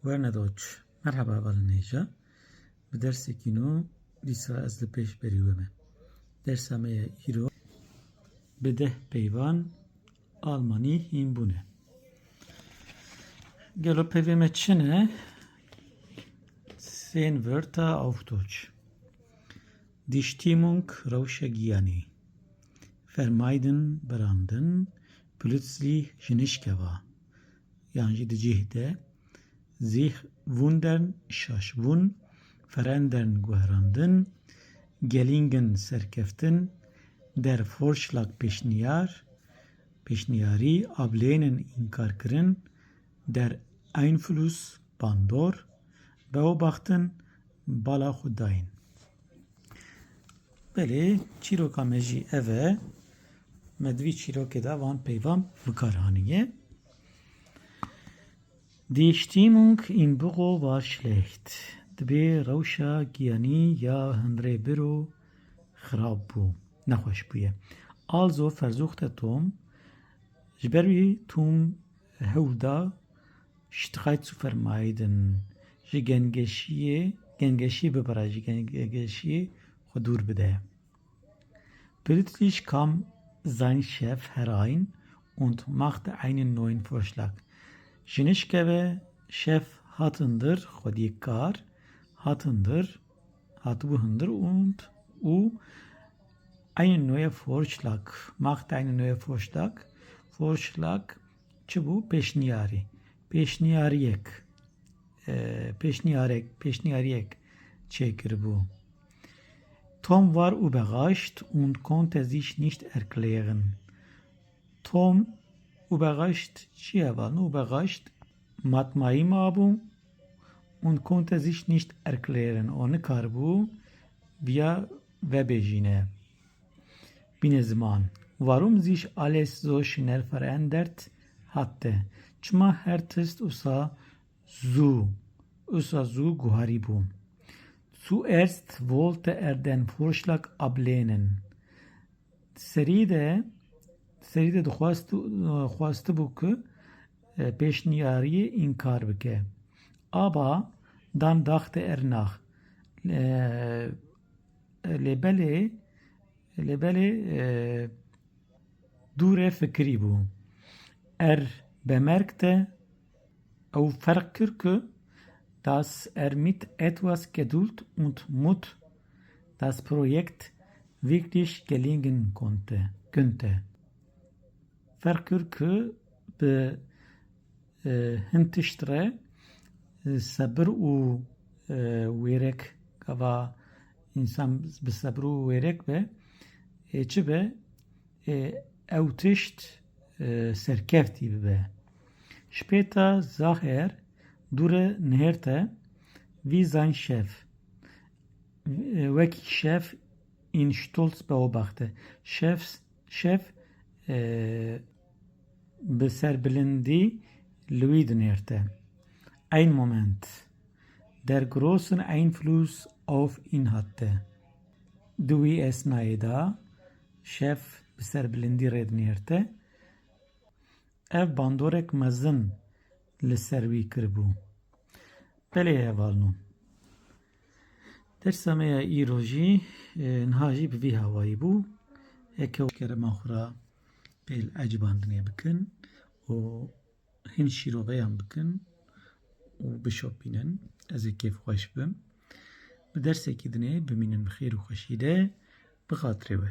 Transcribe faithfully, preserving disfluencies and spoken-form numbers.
Wernedoç. Merhaba hevalên hêja. Bi dersekî nû dîsa ez li pêş berî we me. Dersa me ya îro bi deh peyvan Almanî hîn bûne. Gelo peyvê me çi ne? Zehn Wörter auf Deutsch. Die Stimmung, rewşa giyanî. Vermeiden, berandin. Plötzlich, jinişkeva. Yan jî di cih de. Sich wundern, şaşbûn. Verändern, guherandin. Gelingen, serkeftin. Der Vorschlag, pêşniyar, pêşniyarî. Ablehnen, înkarkirin. Der Einfluss, bandor. Beobachten, bala xwe dayîn. Belê, çîroka me jî ev e. Me di vî çîrokê de van peyvan bi kar haniye. Die Stimmung im Büro war schlecht. Dibê rewşa giyanî ya hundirê biro xirab bû, nexweş bûye. Also versuchte Tom, ji ber wî Tom hewl da, Streitzvermeiden, ji gengeşiyê, gengeşî bibire, ji gengeşiyê xwe dûr bide. Plötzlich kam sein Chef herein und machte einen neuen Vorschlag. Jinişkeve şef hat hundir, xwediyê kar, hat hundir, hatibû hundir und û einen neue Vorschlag, machte einen neue Vorschlag. Vorschlag çi bû? Pêşniyarî. Pêşniyariyek, e, pêşniyarek, pêşniyariyek çêkiribû. Tom war überrascht und konnte sich nicht erklären. Tom überrascht, çi ye van? Überrascht, matmayî mabû und konnte sich nicht erklären. O nikaribû viya vebêjîne. Bîne ziman. Warum sich alles so schnell verändert hatte? Çima her tişt usa zû, usa zû guharî bû? Zuerst wollte er den Vorschlag ablehnen. Serî de, serî de dixwast, xwastibû ku, e, pêşniyariyê înkar bike. Aber dann dachte er nach. E, lê belê, lê belê, e, dûre fikirî bû. Er bemerkte, ew ferq kir ku, dass er mit etwas Geduld und Mut das Projekt wirklich gelingen konnte, könnte. Ferq kir ku bi, e, hin tişt re, e, sebir û, e, wêrek, gava însan bi sebir û wêrek be, e, çi be, e, ew tişt, e, serkeftî bibe. Später sah er, dûre nihêrte, wie sein Chef, e, wekî şef in Stolz beobachte. Şef, şef, e, bi serbilindî li wî dinêrte. Ein Moment. Der großen Einfluss auf ihn hatte. Di wî esnayê de şef bi serbilindî rê dinêrte. Ev bandorek mezin li ser wî kiribû. Belê hevalno. Dersa me ya îro jî, e, niha jî bi vî hawayî bû. Heke kerema xwe re pêl ecibandinê bikin û hin şîroveyan bikin û bişopînin. Ez ê kêfxweş bim. Bi dersekî dinê bimînin bi xêr û xweşî de. Bi xatirê we.